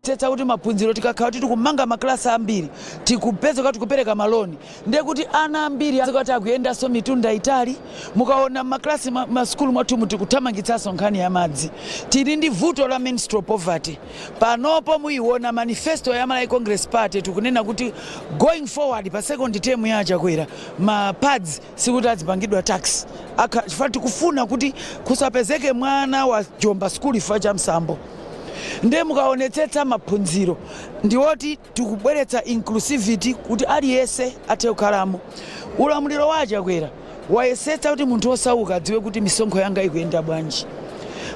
Tsetsa kuti maphunziro, tikakhala kuti tikumanga maklasi ambiri, tikupeza kuti tikupereka ma loan, ndiye kuti ana ambiri kuti akuyendanso mitunda itali. Mukaona maklasi, masukulu mwathumu, tikuthamangitsanso nkhani ya madzi. Tili ndi vuto la menstrual poverty. Panopo muyiona manifesto ya Malawi Congress Party, tikunena kuti going forward, pa second term ya Achakwera, ma pads sikuti azipangidwa tax. Chifukwa tikufuna kuti kusapezeke mwana wa jomba skulu chifukwa cha msambo. Ndiye mukaonetsetsa maphunziro, ndiwoti tikubweretsa inclusivity kuti aliyense athe kukhalamo. Ulamuliro wa Achakwera wayesetsa kuti munthu osauka adziwe kuti misonkho yanga ikuyenda bwanji.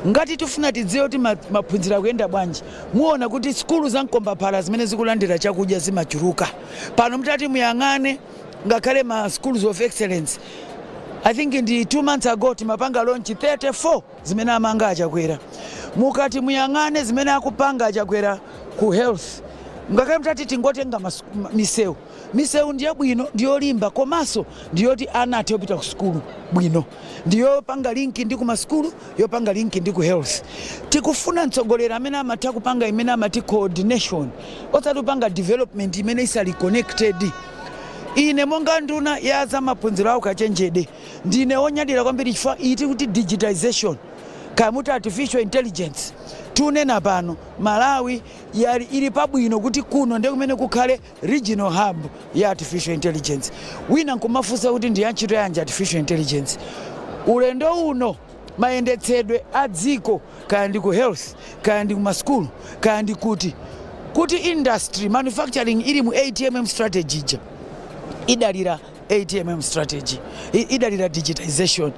Ngati tifuna tidziwe kuti maphunziro akuyenda bwanji, muona kuti sukulu za mkombaphala zimene zikulandira chakudya zimachuluka. Pano mutati muyang'ane ngakhale ma schools of excellence, I think ndi 2 months ago timapanga launch 34 zimene amanga Achakwera. Mukati muyang'ane zimene akupanga Achakwera ku health, ngakhale mutati tingotenga misewu, misewu ndiyabwino, ndiyolimba, komanso ndiyoti ana athe kupita ku sukulu bwino, ndiyopanga link ndi ku masukulu, yopanga link ndi ku health. Tikufuna mtsogoleri amene amatha kupanga imene amati coordination, osati kupanga development imene isali connected. Ine monga nduna ya zamaphunziro awo kachenjede, ndine wonyadira kwambiri chifukwa iti kuti digitization, kaya muti artificial intelligence, tunena pano Malawi yali ili pabwino kuti kuno ndiye kumene kukhale regional hub ya artificial intelligence. Wina nkumafunsa kuti ndi ya ntchito yanji artificial intelligence? Ulendo uno mayendetsedwe a dziko, kaya ndi ku health, kaya ndi ku masukulu, kaya ndi kuti industry manufacturing ili mu ATMM strategy ija, idalira ATMM strategy, idalira digitization.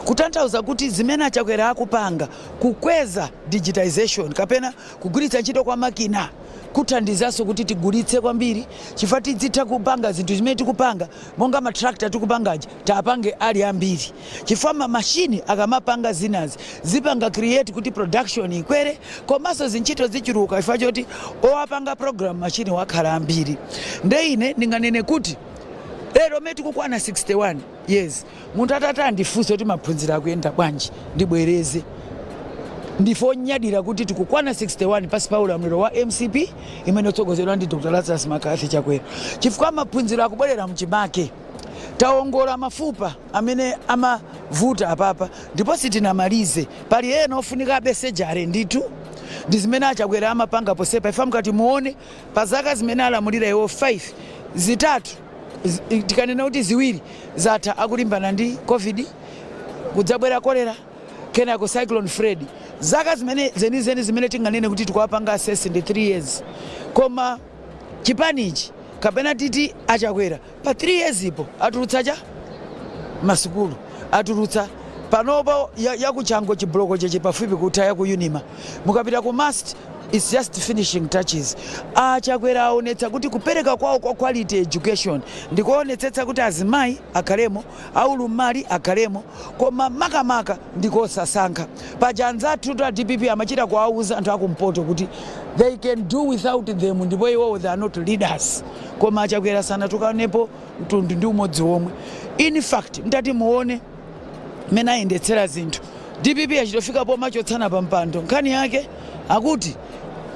Kutanthauza kuti zimene Achakwera akupanga kukweza digitization kapena kugwiritsa ntchito kwa makina kuthandizanso kuti tigulitse kwambiri, chifukwa tidzitha kupanga zinthu zimene tikupanga, monga ma tractor tikupangaji, tapange ali ambiri, chifukwa ma machine akamapanga zinazi zipanga create kuti production ikwere, komanso zintchito zichuluka chifukwa choti owapanga program machine wakhala ambiri. Nde ine ndinganene kuti lero mene tikukwana 61 years, munthu atati andifunse kuti maphunziro akuyenda bwanji, ndibwereze, ndife onyadira kuti tikukwana 61 pasi pa ulamuliro wa MCP imene utsogozedwa ndi Dr Lazarus McCarthy Chakwera, chifukwa maphunziro akubwerera mchimake. Tawongola mafupa amene amavuta apapa, ndipo sitinamalize, pali ena ofunika abe surgery ndithu. Ndi zimene Achakwera amapanga posepa. Ifa mukati muone pa zaka zimene alamulira iwo 5, zitatu, tikanena kuti ziwiri zatha akulimbana ndi COVID, kudzabwera kolera, kenako Cyclone Freddy. Zaka zimene zenizeni zimene tinganene kuti tikuwapanga assess ndi 3 years, koma chipanichi kapena titi Achakwera pa 3 years ipo atulutsa cha masukulu, atulutsa panopo yakuchango chibuloko cheche pafupi kutha, ya ku Unima, mukapita ku MUST it's just finishing touches. Achakwera aonetsa kuti kupereka kwawo kwa quality education ndikuonetsetsa kuti azimayi akhalemo, aulumali akhalemo, koma makamaka ndikosasankha. Paja anzathu a DPP amachita kuwauza anthu akumpoto kuti they can do without them, ndipo iwowo they are not leaders. Koma Achakwera sanatukanepo mtundu ndi umodzi womwe. In fact, mtati muone mmene ayendetsera zinthu, DPP achitofika pomachotsana pa mpando. Nkhani yake akuti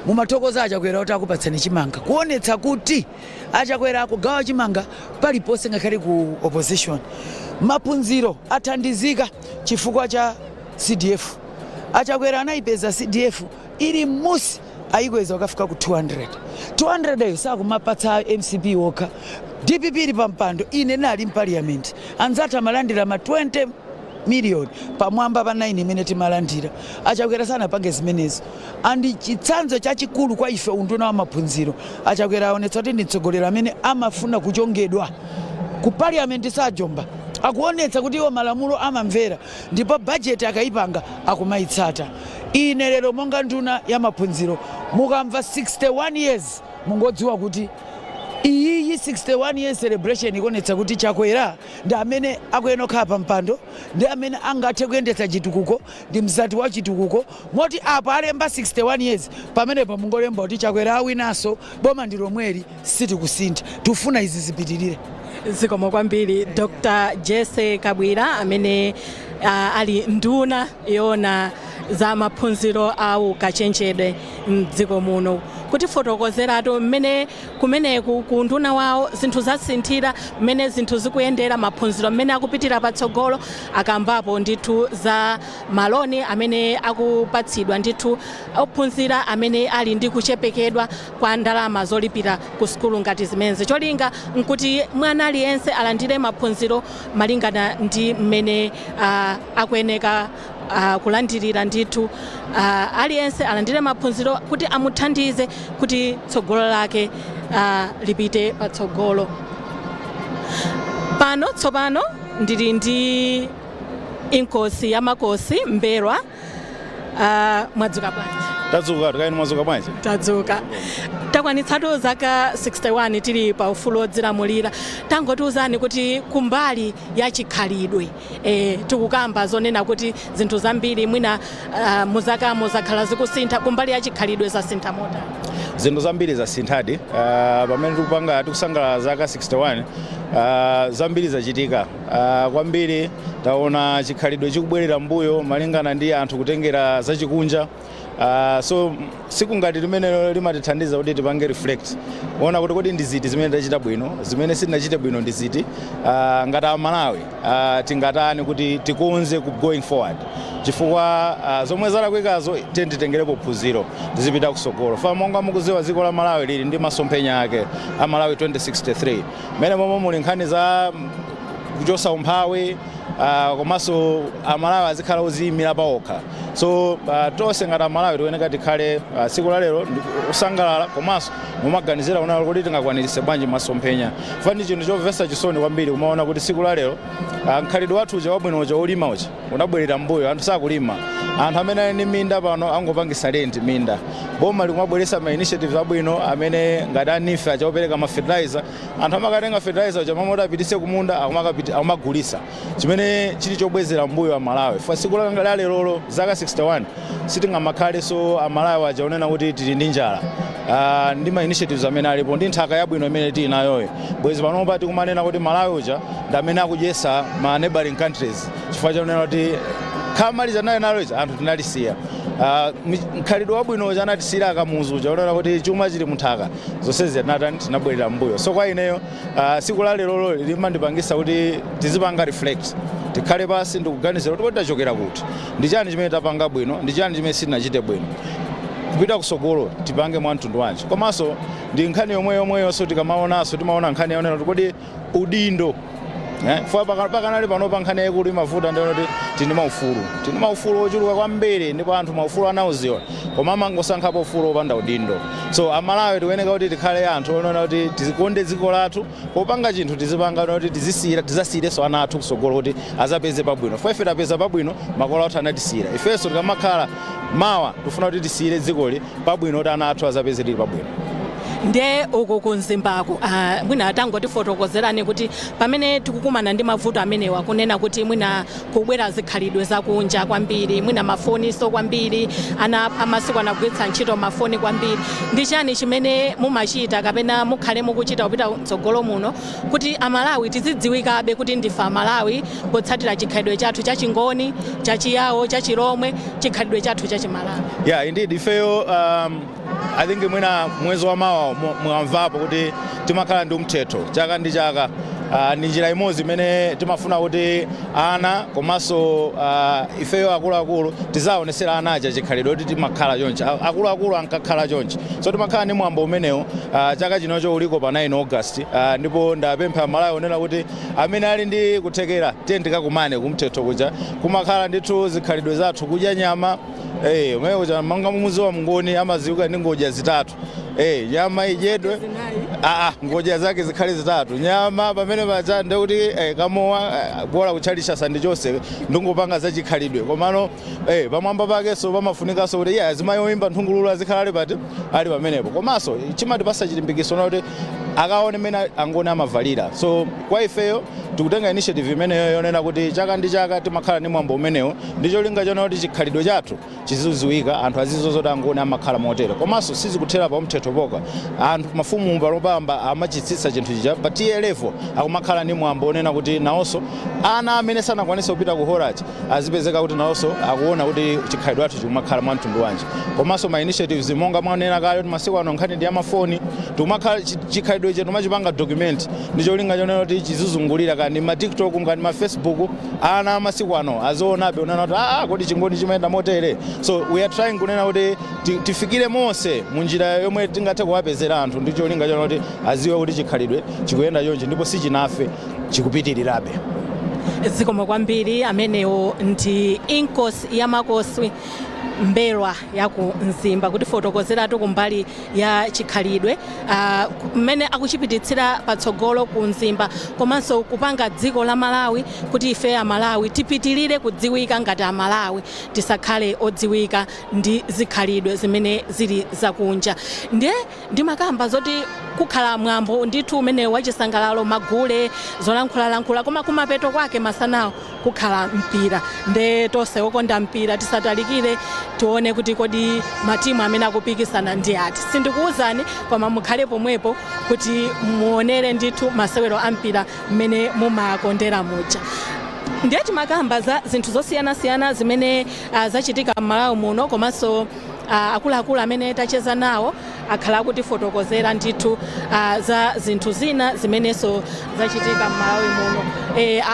mumathokoza Achakwera kuti akupatsani chimanga, kuonetsa kuti Achakwera akugawa chimanga paliponse, ngakhale ku opposition. Maphunziro athandizika chifukwa cha CDF. Achakwera anayipeza CDF ili musi, ayikweza kukafika ku 200. 200 ayo sakumapatsa MCP wokha. DPP ili pampando, ine nali m'parliament, anzathu amalandira ma 20 million pamwamba pa 9 imene timalandira. Achakwera sanapange zimenezo, and chitsanzo chachikulu kwa ife unduna wa maphunziro, Achakwera aonetsa kuti ndi mtsogoleri amene amafuna kuchongedwa ku parliament, sajomba, akuonetsa kuti iwo malamulo amamvera, ndipo bajeti akayipanga akumayitsata. Ine lero monga nduna ya maphunziro, mukamva 61 years, mungodziwa kuti iyiyi 61 years celebration ikuonetsa kuti Chakwera ndi amene akuyenera kukhala pa mpando, ndi amene angathe kuyendetsa chitukuko, ndi mzati wa chitukuko. Moti apo alemba 61 years, pamenepo mungolemba kuti Chakwera awinanso, boma ndi lomweli, sitikusintha, tifuna izi zipitirire. Zikomo kwambiri, Dr Jesse Kabwira, amene ali nduna yoona za maphunziro a ukachenjede mdziko muno. Kuchokera Kutifotokozeratu mmene kumeneku ku nduna wawo zinthu zasinthira, mmene zinthu zikuyendera, maphunziro mmene akupitira patsogolo. Akambapo ndithu za maloni amene akupatsidwa ndithu ophunzira amene ali ndi kuchepekedwa kwa ndalama zolipira ku sukulu ngati zimenezi, cholinga nkuti mwana aliyense alandire maphunziro malingana ndi mmene akuyeneka kulandirira ndithu. Aliyense alandire maphunziro kuti amuthandize kuti tsogolo lake lipite patsogolo. Pano tsopano ndili ndi Inkosi ya Makosi Mbelwa. Mwadzuka bwanji? Tadzuka, tikaini. Mwadzuka bwanji? Tadzuka. Takwanitsatu zaka 61 tili pa ufulu wodzilamulira. Tangotiuzani kuti kumbali ya chikhalidwe, tikukamba zonena kuti zinthu zambiri mwina muzakamo zakhala zikusintha, kumbali ya chikhalidwe zasintha motani? Zinthu zambiri zasinthadi. Pamene tikupanga, tikusangalala zaka 61, zambiri zachitika. Kwambiri taona chikhalidwe chikubwerera mbuyo malingana ndi anthu kutengera zachikunja. So siku ngati limenelo limatithandiza kuti tipange reflect, kuona kuti kodi ndi ziti zimene tachita bwino, zimene sitinachite bwino ndi ziti, ngati Amalawi tingatani kuti tikonze ku going forward, chifukwa zomwe zalakwikazo tiye titengerepo phunziro, tizipita kusogolo. Fa monga mukuziwa, dziko la Malawi lili ndi masomphenya ake a Malawi 2063, mmene momwe muli nkhani za kuchosa umphawi, komanso Amalawi azikhala oziyimira paokha. So tonse ngati Amalawi tikuyeneka tikhale tsiku la lero ndi kusangalala, komanso mumaganizira kunalo kuti tingakwaniritse bwanji masomphenya. Fa ndi chinthu chomvetsa chisoni kwambiri kumaona kuti tsiku la lero mkhalidwe wathu uja wabwino uja olima uja unabwerera mbuyo. Anthu sakulima. Anthu amene ali ndi minda pano angopangisa rent minda. Boma likumabweretsa ma initiatives abwino amene ngati a NEEF achaopereka ma fertilizer. Anthu amakatenga fertilizer uja mamoti apitise kumunda, akumagulisa, chimene chili chobwezera mbuyo Amalawi. Fa tsiku la lerolo, zaka 61, sitingamakhaleso Amalawi aja onena kuti tili ndi njala. Ndi ma initiatives amene alipo ndi nthaka yabwino imene tili nayoyo, bwezi panopa tikumanena kuti Malawi uja ndi amene akudyesa ma neighboring countries, chifukwa chonena kuti khama lija nali nalo ija anthu tinalisiya. Mkhalidwe wabwino uja anatisiyira Akamuzu uja, onena kuti chuma chili munthaka, zonsezi tinatani? Tinabwerera mbuyo. So kwa ineyo, tsiku la lerolo limandipangisa kuti tizipanga reflect, tikhale pasi ndikuganizira kuti kodi tachokera kuti, ndi chani chimene tapanga bwino, ndi chani chimene sitinachite bwino, kupita kusogolo tipange mwa mtundu wanji. Komanso ndi nkhani yomwe yomweyonso tikamaonanso, timaona nkhani yonena kuti kodi udindo, fa pakanali panopa nkhani yaikulu imavuta ndiona kuti tili ndi maufulu ochuluka kwambiri, ndipo anthu maufulu anauziwa, koma amangosankhapo ufulu opanda udindo. So Amalawi tikuyeneka kuti tikhale anthu onena kuti tizikonde dziko lathu. Popanga chinthu tizipanga kuti tizasiyirenso ana athu kusogolo kuti azapeze pabwino. Fa ife tapeza pabwino, makolo athu anatisiyira. Ifenso tikamakhala mawa, tifuna kuti tisiyire dzikoli pabwino kuti ana athu azapeze lili pabwino. Nde uku kumzimbaku, mwina tangotifotokozerani kuti pamene tikukumana ndi mavuto amenewa, kunena kuti mwina kubwera zikhalidwe zakunja kwambiri, mwina mafoniso kwambiri, ana amasiku anagwiritsa ntchito mafoni kwambiri, ndi chani chimene mumachita kapena mukhale mukuchita kupita mtsogolo muno kuti Amalawi tizidziwikabe kuti ndife Amalawi potsatira chikhalidwe chathu chachingoni, chachiyawo, chachilomwe, chikhalidwe chathu chachimalawi? Yeah, indeed, ifeyo I think mwina mwezi wa mawa mwamvapo kuti timakhala ndi umthetho chaka ndi chaka. Ndi njira imodzi imene timafuna kuti ana komanso ifeyo akuluakulu tizaonesera ana aja chikhalidwe kuti timakhala chonchi, akuluakulu ankakhala chonchi. So timakhala ndi mwambo umenewo. Chaka chinocho uliko pa 9 August, ndipo ndapempha Malawi onena kuti amene ali ndi kuthekera, tiye tikakumane kumthetho kuja. Kumakhala ndithu zikhalidwe zathu, kudya nyama. Umene kuja manga mumuzi wa mngoni amaziwika ndi ngodya zitatu. Nyama idyedwe. Aa, ngodya zake zikhale zitatu. Nyama pamene paja ndekuti kamowa, bola kutchalisha sandi chonse ndingopanga zachikhalidwe. Komano pamwamba pakenso pamafunikanso kuti yeah, azimayi oyimba nthungululu azikhala ali pati, ali pamenepo. Komanso chimatipasa chilimbikiso kuti akaone mmene Angoni amavalira. So kwa ifeyo tikutenga initiative imeneyo yonena kuti chaka ndi chaka timakhala ndi mwambo umenewo, ndi cholinga chonena kuti chikhalidwe chathu chizidziwika, anthu azidziwa zoti Angoni amakhala motero. Komanso sizikuthera pa umthetho. Topoka. Anthu mafumu palopamba amachitsitsa chinthu chija pa T/A level, akumakhala ndi mwambo onena kuti nawonso ana amene sanakwanise kupita ku horachi azipezeka kuti nawonso akuona kuti chikhalidwe athu chikumakhala mwa mtundu wanji. Komanso ma initiatives monga mwanena kale kuti masiku ano nkhani ndi amafoni, tikumakhala chikhalidwe ichi timachipanga document ndi cholinga chonena kuti chizizungulira kandi ma TikTok, ngati ma Facebook, ana amasiku ano azionabe unena kuti, "Ah, kodi Chingoni chimayenda motere?" So we are trying kunena kuti tifikire monse munjira yomwe tingathe kuwapezera anthu ndi cholinga chonena kuti aziwe kuti chikhalidwe chikuyenda chonchi ndipo sichinafe, chikupitirirabe. Zikomo kwambiri. Amenewo ndi Inkosi ya Makosi Mbelwa yaku Mzimba, kuti fotokozeratu kumbali ya chikhalidwe mmene akuchipititsira patsogolo ku Mzimba, komanso kupanga dziko la Malawi kuti ife Amalawi tipitirire kudziwika ngati Amalawi, tisakhale odziwika ndi zikhalidwe zimene zili zakunja. Ndiye ndimakamba zoti kukhala mwambo ndithu umene wachisangalalo, magule, zolankhulalankhula, koma kumapeto kwake masanawo kukhala mpira. Nde tonse okonda mpira tisatalikire, tione kuti kodi matimu amene akupikisana ndi ati. Sindikuwuzani, koma mukhale pomwepo kuti muonere ndithu masewero a mpira mmene mumakondera muja. Ndiye timakamba za zinthu zosiyanasiyana zimene zachitika m'Malawi muno, komanso akuluakulu amene tacheza nawo akhala akutifotokozera ndithu za zinthu zina zimenenso zachitika m'Malawi muno.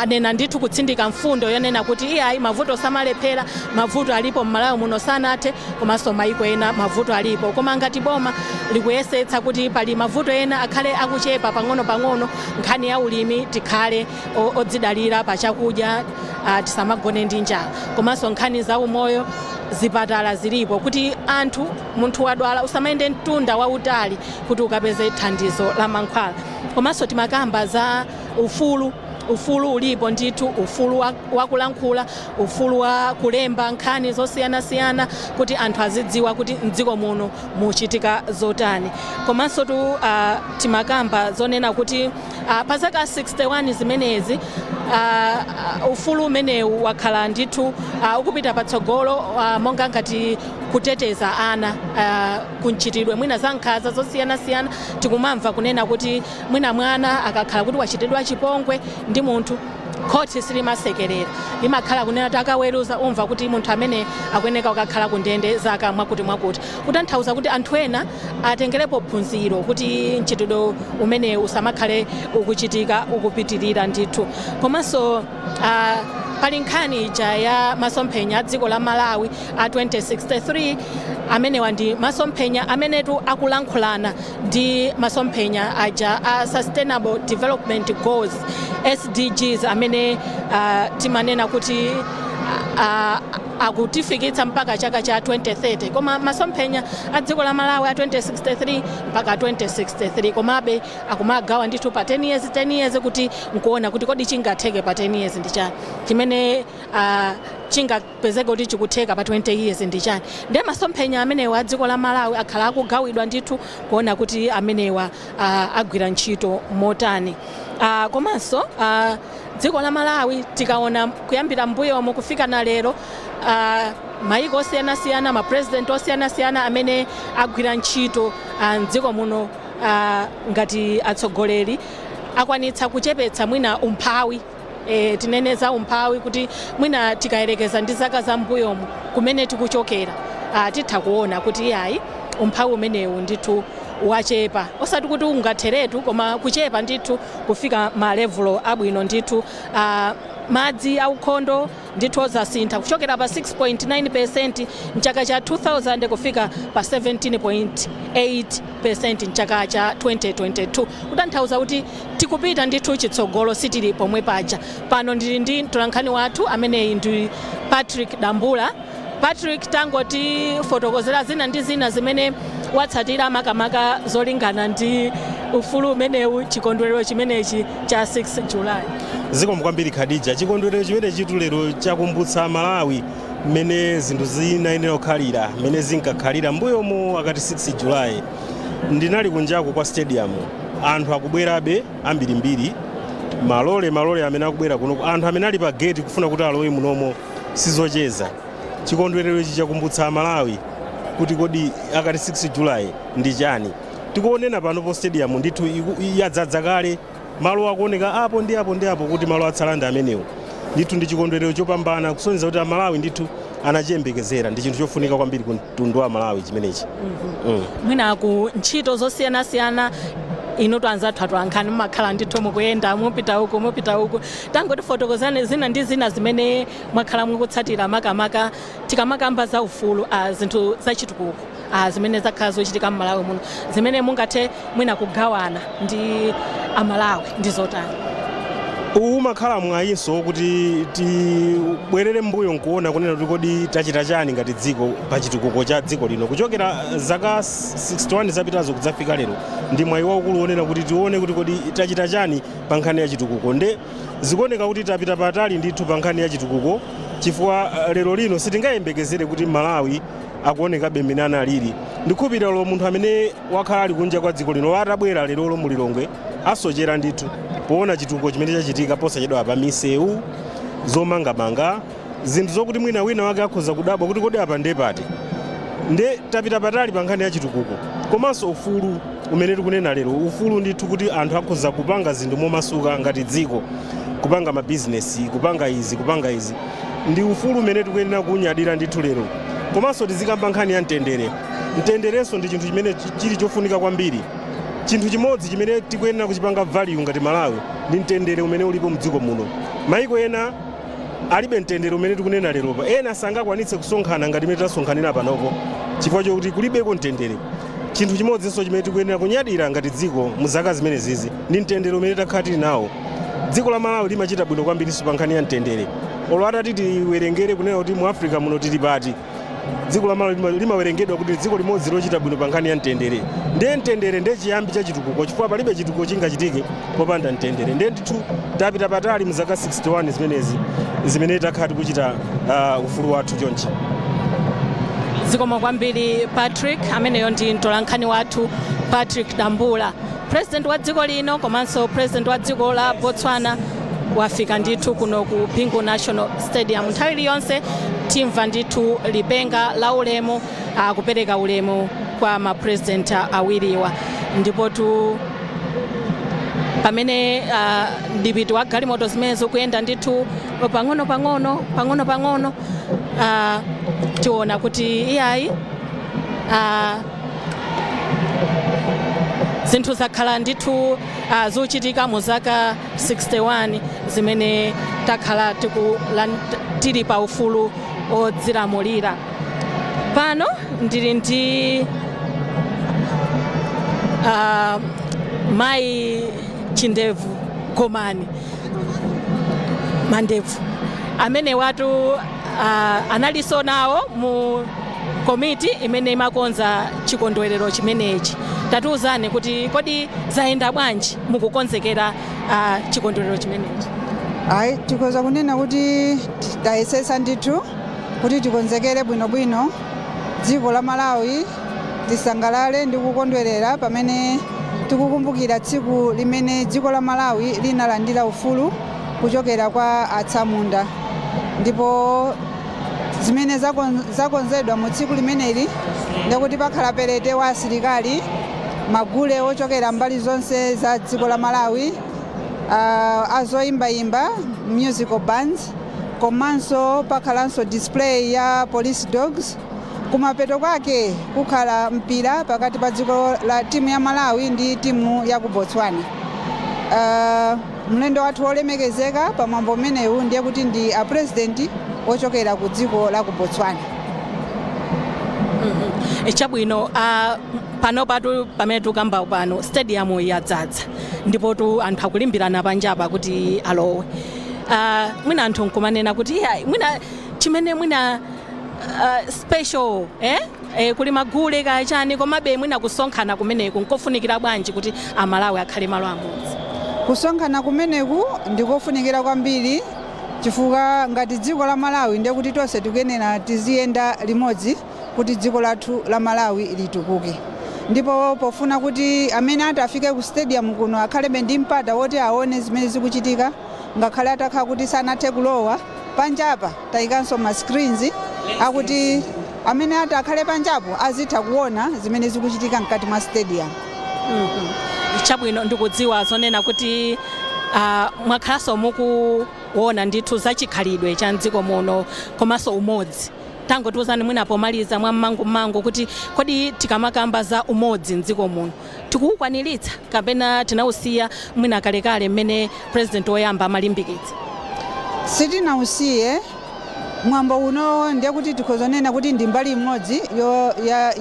Anena ndithu kutsindika mfundo yonena kuti iyayi, mavuto samalephera, mavuto alipo m'Malawi muno, sanathe, komanso maiko ena mavuto alipo, koma ngati boma likuyesetsa kuti pali mavuto ena akhale akuchepa pang'ono-pang'ono. Nkhani ya ulimi, tikhale odzidalira pa chakudya, tisamagone ndi njala, komanso nkhani za umoyo, zipatala zilipo kuti anthu, munthu wadwala usamayende mtunda wautali kuti ukapeze thandizo la mankhwala. Komanso timakamba za ufulu. Ufulu ulipo ndithu, ufulu wakulankhula, ufulu wa kulemba nkhani zosiyanasiyana kuti anthu azidziwa kuti mdziko muno muchitika zotani. Komanso tu timakamba zonena kuti pa zaka 61 zimenezi ufulu umenewu wakhala ndithu ukupita patsogolo, monga ngati kuteteza ana kumchitidwe mwina za nkhanza zosiyanasiyana. Tikumamva kunena kuti mwina mwana akakhala kuti wachitidwa chipongwe ndi munthu, khoti silimasekerera, limakhala kunena kuti akaweruza, umva kuti munthu amene akuyeneka kukakhala ku ndende zaka mwakuti mwakuti, kutanthauza kuti anthu ena atengerepo phunziro kuti mchitidwe umene usamakhale ukuchitika, ukupitirira ndithu. Komanso pali nkhani ija ya masomphenya a dziko la Malawi a 2063. Amenewa ndi masomphenya amenetu akulankhulana ndi masomphenya aja a Sustainable Development Goals, SDGs, amene timanena kuti akutifikitsa mpaka chaka cha 2030, koma masomphenya a dziko la Malawi a 2063 mpaka 2063, komabe akumagawa ndithu pa 10 years, 10 years, kuti nkuona kuti kodi chingatheke pa 10 years ndi chani, chimene chingapezeke kuti chikutheka pa 20 years ndi chani. Ndiye masomphenya amenewa a dziko la Malawi akhala akugawidwa ndithu kuona kuti amenewa agwira ntchito motani. Komanso dziko la Malawi tikaona kuyambira mbuyomo kufika na lero, mayiko osiyanasiyana, mapresident osiyanasiyana amene agwira ntchito mdziko muno ngati atsogoleri, akwanitsa kuchepetsa mwina umphawi. Tinene za umphawi kuti mwina tikayerekeza ndi zaka za mbuyomu kumene tikuchokera, titha kuona kuti iyayi, umphawi umenewu ndithu wachepa, osati kuti ungatheretu, koma kuchepa ndithu kufika ma level abwino ndithu. Madzi aukhondo ndithu zasintha kuchokera pa 6.9% mchaka cha 2000 kufika pa 17.8% mchaka cha 2022, kutanthauza kuti tikupita ndithu chitsogolo, sitili pomwe paja. Pano ndili ndi mtolankhani wathu ameneyi ndi Patrick Dambula. Patrick, tangotifotokozera zina ndi zina zimene watsatira, makamaka zolingana ndi ufulu umenewu, chikondwerero chimenechi cha 6 July. Zikomo kwambiri, Khadija. Chikondwerero chimene chitu lero chakumbutsa Malawi mmene zinthu zinayenera kukhalira, mmene zinkakhalira mbuyomu akati 6 July. Ndinali kunjaku kwa stadium, anthu akubwerabe ambirimbiri, malole malole amene akubwera kuno, anthu amene ali pa gate kufuna kuti alowe munomo, sizocheza. Chikondwerero ichi chakumbutsa Amalawi Kuti kodi akati 6 July ndi chani? Tikuonena pano po stadium ndithu yadzadza kale, malo akuoneka apo ndi apo ndi apo kuti malo atsala ndi amenewo. Ndithu ndi chikondwerero chopambana, kusonyeza kuti Amalawi ndithu anachiyembekezera. Ndi chinthu chofunika kwambiri ku mtundu wa Malawi chimenechi. Mwina ku ntchito zosiyanasiyana, inu anzathu atolankhani mumakhala ndithu mukuyenda, mupita uku, mupita uku. Tangotifotokozani zina ndi zina zimene mwakhala mukutsatira, makamaka tikamakamba za ufulu, zinthu zachitukuko zimene zakhala zochitika m'Malawi muno, zimene mungathe mwina kugawana ndi Amalawi ndi zotani? Uwu umakhala mwayinso kuti tibwerere mbuyo nkuona kunena kuti kodi tachita chani ngati dziko pa chitukuko cha dziko lino kuchokera zaka 61 zapitazo kudzafika lero. Ndi mwayi waukulu wonena kuti tione kuti kodi tachita chani pa nkhani ya chitukuko. Nde zikuoneka kuti tapita patali ndithu pa nkhani ya chitukuko, chifukwa lero lino sitingayembekezere kuti Malawi akuonekabe mmene analili. Ndikhulupirira lo munthu amene wakhala ali kunja kwa dziko lino atabwera lerolo mu Lilongwe asochera ndithu poona chitukuko chimene chachitika posachedwa pa misewu, zomangamanga, zinthu zokuti mwina wina wake akhoza kudabwa kuti kodi apa ndepati. Nde tapita patali pa nkhani ya chitukuko, komanso ufulu umene tikunena lero, ufulu ndithu kuti anthu akhoza kupanga zinthu momasuka ngati dziko, kupanga mabizinesi, kupanga izi, kupanga izi, ndi ufulu umene tikuyenera kunyadira ndithu lero. Komanso tizikamba nkhani ya mtendere. Mtenderenso ndi chinthu chimene chili chofunika kwambiri. Chinthu chimodzi chimene tikuyenera kuchipanga value ngati Malawi ndi mtendere umene ulipo mdziko muno. Maiko ena alibe mtendere umene tikunena leropa. Ena sangakwanitse kusonkhana ngati imene tasonkhanira panopo chifukwa chokuti kulibeko mtendere. Chinthu chimodzinso chimene tikuyenera kunyadira ngati dziko mu zaka zimene zizi ndi mtendere umene takhala tili nawo. Dziko la Malawi limachita bwino kwambirinso pa nkhani ya mtendere. Olo atati tiwerengere kunena kuti mu Africa muno tili pati, dziko la Malawi limawerengedwa kuti dziko limodzi lochita bwino pa nkhani ya mtendere. Ndiye mtendere ndiye chiyambi cha chitukuko, chifukwa palibe chitukuko chingachitike popanda mtendere. Ndiye ndithu tapita patali mu zaka 61 zimenezi zimene takhala tikuchita ufulu wathu chonchi. Zikomo kwambiri, Patrick. Ameneyo ndi mtolankhani wathu Patrick Dambula. President wa dziko lino komanso president wa dziko la Botswana wafika ndithu kuno ku Bingu National Stadium. Nthawi iliyonse timva ndithu lipenga la ulemu, kupereka ulemu kwa mapresident awiriwa. Ndipo tu pamene mdipiti wa galimoto zimene zikuyenda ndithu pang'ono pang'ono pang'ono pang'ono, tiona kuti iyayi, zinthu zakhala ndithu zochitika mu zaka 61 zimene takhala tili pa ufulu odzilamulira. Pano ndili ndi mayi Chindevu Gomani Mandevu, amene watu analinso nawo mu komiti imene imakonza chikondwerero chimenechi. Tatiuzani kuti kodi zayenda bwanji mukukonzekera chikondwerero chimenechi? Ayi, tikhoza kunena kuti tayesesa ndithu kuti tikonzekere bwinobwino dziko la Malawi tisangalale ndi kukondwerera pamene tikukumbukira tsiku limene dziko la Malawi linalandira ufulu kuchokera kwa atsamunda. Ndipo zimene zakonzedwa mu tsiku limeneli ndikuti pakhala parade wa asilikali, magule ochokera mbali zonse za dziko la Malawi, azoyimbayimba, musical bands, komanso pakhalanso display ya police dogs. Kumapeto kwake kukhala mpira pakati pa dziko la timu ya Malawi ndi timu ya ku Botswana. Mlendo wathu wolemekezeka pamwambo umenewu ndiye kuti ndi a president ochokera ku dziko la ku Botswana. Chabwino. Pano patu pamene tikamba pano, stadium yadzadza ndipo tu anthu akulimbirana panjapa kuti alowe. Mwina anthu nkumanena kuti iya, mwina chimene mwina special, eh? Kuli magule kachani, komabe mwina kusonkhana kumeneku nkofunikira bwanji kuti Amalawi akhale malo amodzi? Kusonkhana kumeneku ndikofunikira kwambiri, chifukwa ngati dziko la Malawi ndiye kuti tonse tikuyenera tiziyenda limodzi kuti dziko lathu la Malawi litukuke. Ndipo pofuna kuti amene atafike ku stadium kuno akhalebe ndi mpata woti aone zimene zikuchitika ngakhale atakhala kuti sanathe kulowa, panjapa tayikanso ma screens akuti Amene ati akhale panjapo azitha kuona zimene zikuchitika mkati mwa stadium. Chabwino, ndikudziwa zonena kuti mwakhalanso mukuona ndithu za chikhalidwe cha mdziko muno komanso umodzi. Tangotiuzani mwina pomaliza mwammangumangu kuti kodi tikamakamba za umodzi mdziko muno, tikuwukwaniritsa kapena tinawusiya mwina kalekale mmene president woyamba amalimbikitsa? Sitinausiye. Mwambo uno ndiye kuti tikhoza kunena kuti ndi mbali imodzi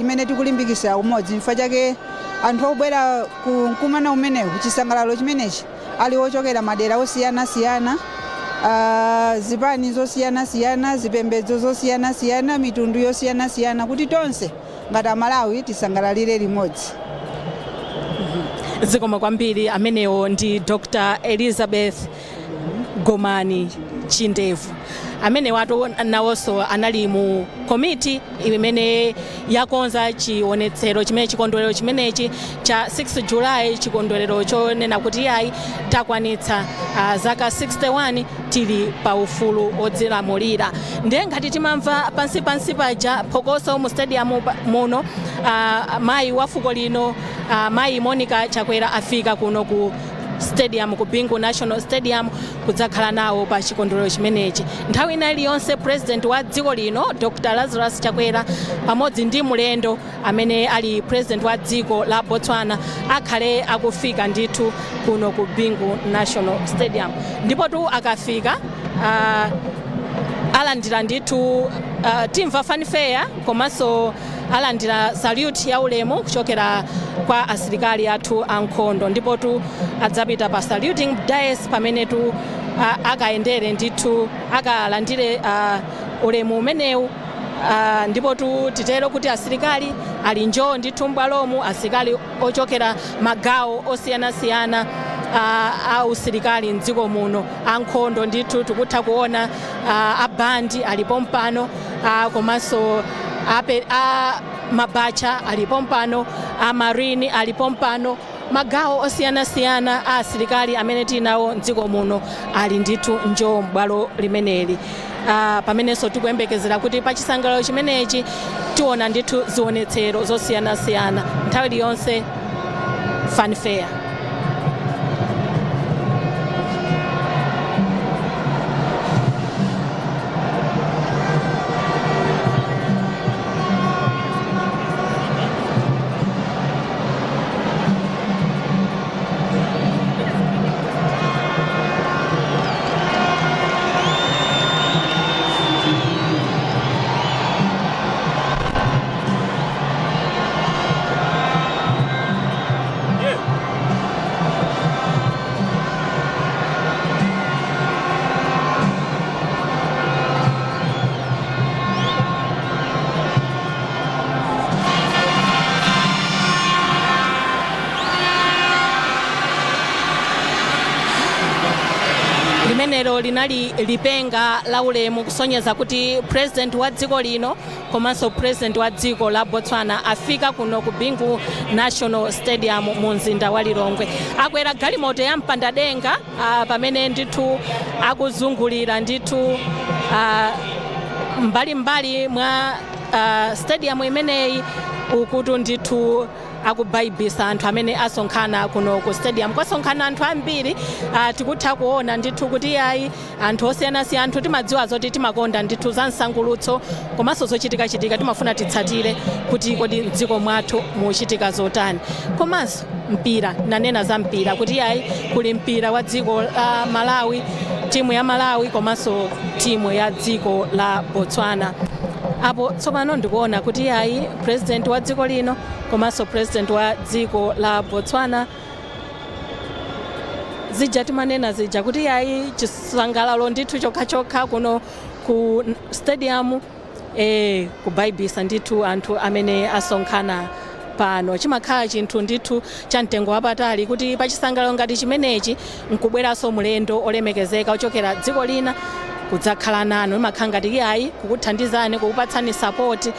imene tikulimbikitsa umodzi. Chifukwa chake anthu obwera ku mkumano umenewu, chisangalalo chimenechi, ali ochokera madera osiyanasiyana, zipani zosiyanasiyana, zipembedzo zosiyanasiyana, mitundu yosiyanasiyana, kuti tonse ngati Amalawi tisangalalire limodzi. Zikomo kwambiri. Amenewo ndi Dr Elizabeth Gomani Chindevu, amene watu nawonso anali mu komiti imene yakonza chionetsero chimene, chikondwerero chimenechi cha 6 July, chikondwerero chonena kuti yayi, takwanitsa zaka 61 tili pa ufulu odzilamulira. Ndiye ngati timamva pansi pansi paja phokoso mu stadium muno, mayi wa fuko lino, mayi Monica Chakwera, afika kuno ku stadium, ku Bingu National Stadium, kudzakhala nawo pa chikondwerero chimenechi. Nthawi ina iliyonse president wa dziko lino Dr Lazarus Chakwera pamodzi ndi mlendo amene ali president wa dziko la Botswana akhale akufika ndithu kuno ku Bingu National Stadium. Ndipo tu akafika alandira ndithu, timva fanfare komanso alandira salute ya ulemu kuchokera kwa asilikali athu ankhondo. Ndipo tu adzapita pa saluting dais pamene tu akayendere ndithu, akalandire ulemu umenewu. Ndipo tu titero kuti asilikali ali njoo ndithu m'bwalomu, asilikali ochokera magawo osiyanasiyana a usilikali mdziko muno, ankhondo ndithu. Tikutha kuona abandi alipo mpano, komanso a mabacha alipo mpano, a marine alipo mpano. Magawo osiyanasiyana a asilikali amene tili nawo mdziko muno ali ndithu njoo m'bwalo limeneli, pamenenso tikuyembekezera kuti pa chisangalalo chimenechi tiona ndithu zionetsero zosiyanasiyana nthawi iliyonse, fanfare. Limenelo linali lipenga la ulemu kusonyeza kuti president wa dziko lino komanso president wa dziko la Botswana afika kuno ku Bingu National Stadium mu mzinda wa Lilongwe. Akwera galimoto ya mpandadenga, pamene ndithu akuzungulira ndithu mbalimbali mwa stadium imeneyi, ukutu ndithu akubaibisa anthu amene asonkhana kuno ku stadium. Kwasonkhana anthu ambiri. Tikutha kuona ndithu kuti yayi, anthu osiyanasiyana. Anthu timadziwa zoti timakonda ndithu za msangulutso komanso zochitikachitika, timafuna titsatire kuti kodi mdziko mwathu muchitika zotani, komanso mpira. Nanena za mpira kuti yayi, kuli mpira wa dziko la Malawi, timu ya Malawi komanso timu ya dziko la Botswana. Apo tsopano ndikuona kuti yayi, president wa dziko lino komanso president wa dziko la Botswana, zija timanena zija kuti yayi, chisangalalo ndithu chokhachokha kuno ku stadium, kubaibisa ndithu anthu amene asonkhana pano. Chimakhala chinthu ndithu cha mtengo wapatali kuti pachisangalalo ngati chimenechi nkubweranso mlendo olemekezeka ochokera dziko lina kudzakhala nanu. Imakhala ngati yayi, kukuthandizani, kukupatsani support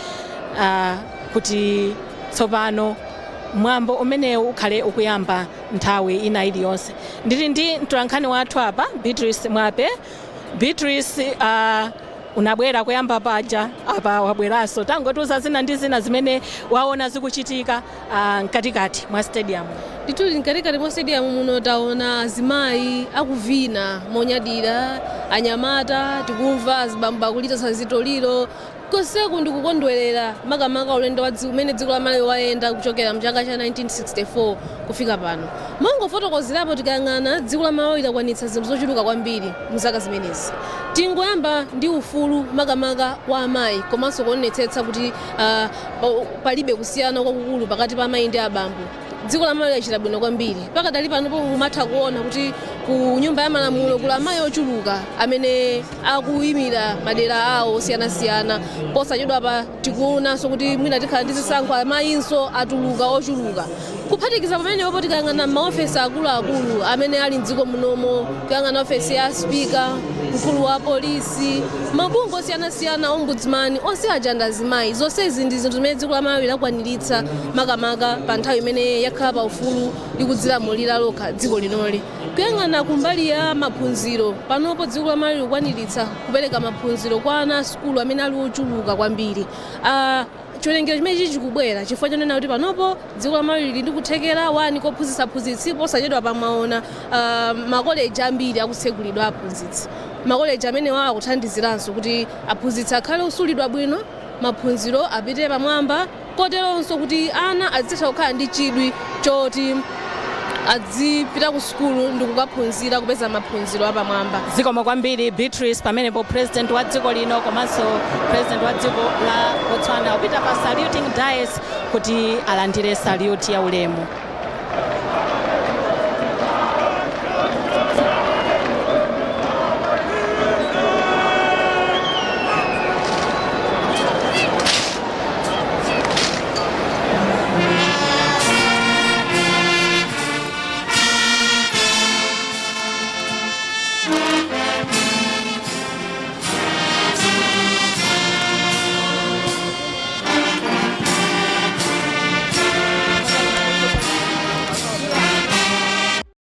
kuti tsopano mwambo umenewu ukhale ukuyamba nthawi ina iliyonse. Ndili ndi mtolankhani wathu apa, Beatrice Mwape. Beatrice, Unabwera kuyamba paja, apa wabweranso. Tangotiuza zina ndi zina zimene waona zikuchitika mkatikati mwa stadium. Ndithu, mkatikati mwa stadium muno taona azimayi akuvina monyadira, anyamata, tikumva azibambo akulita zitoliro. Konseku ndikukondwerera makamaka ulendo umene dziko la Malawi wayenda kuchokera mchaka cha 1964 kufika pano. Mongofotokozerapo, tikayang'ana dziko la Malawi lakwanitsa zinthu zochuluka kwambiri mzaka zimenezi. Tingoyamba ndi ufulu makamaka wa amayi, komanso kuonetsetsa kuti palibe kusiyana kwakukulu pakati pa amayi ndi abambo. Dziko la Malawi lachita bwino kwambiri. Pakadali pano umatha kuona kuti ku Nyumba ya Malamulo kuli amayi ochuluka amene akuyimira madera awo osiyanasiyana. Posachedwa pa tikuonanso kuti mwina tikhala ndi zisankho, amayinso atuluka ochuluka. Kuphatikiza pamenepo, tikayang'ana maofesi akuluakulu amene ali mdziko munomo, kuyang'ana ofesi ya spika, mkulu wa polisi, mabungwe osiyanasiyana, ombudsman, onse aja ndi azimayi. Zonsezi ndi zinthu zimene dziko la Malawi lakwaniritsa makamaka pa nthawi imene yakhala pa ufulu, likudzilamulira lokha dziko linoli. Kuyang'ana kumbali ya maphunziro, panopo dziko la Malawi likukwaniritsa kupereka maphunziro kwa ana a sukulu amene ali ochuluka kwambiri. Chiwerengero chimene chikubwera chifukwa chonena kuti panopo dziko la Malawi lili ndi kuthekera wani kophunzitsa aphunzitsi. Posachedwa pamaona makoleji ambiri akutsegulidwa aphunzitsi. Makoleji amene wawa akuthandiziranso kuti aphunzitsi akhale osulidwa bwino, maphunziro apite pamwamba, koteronso kuti ana azitha kukhala ndi chidwi choti adzipita ku sukulu ndi kukaphunzira, kupeza maphunziro apamwamba. Zikomo kwambiri, Beatrice. Pamenepo president wa dziko lino komanso president wa dziko la Botswana upita pa saluting dais kuti alandire salute ya ulemu.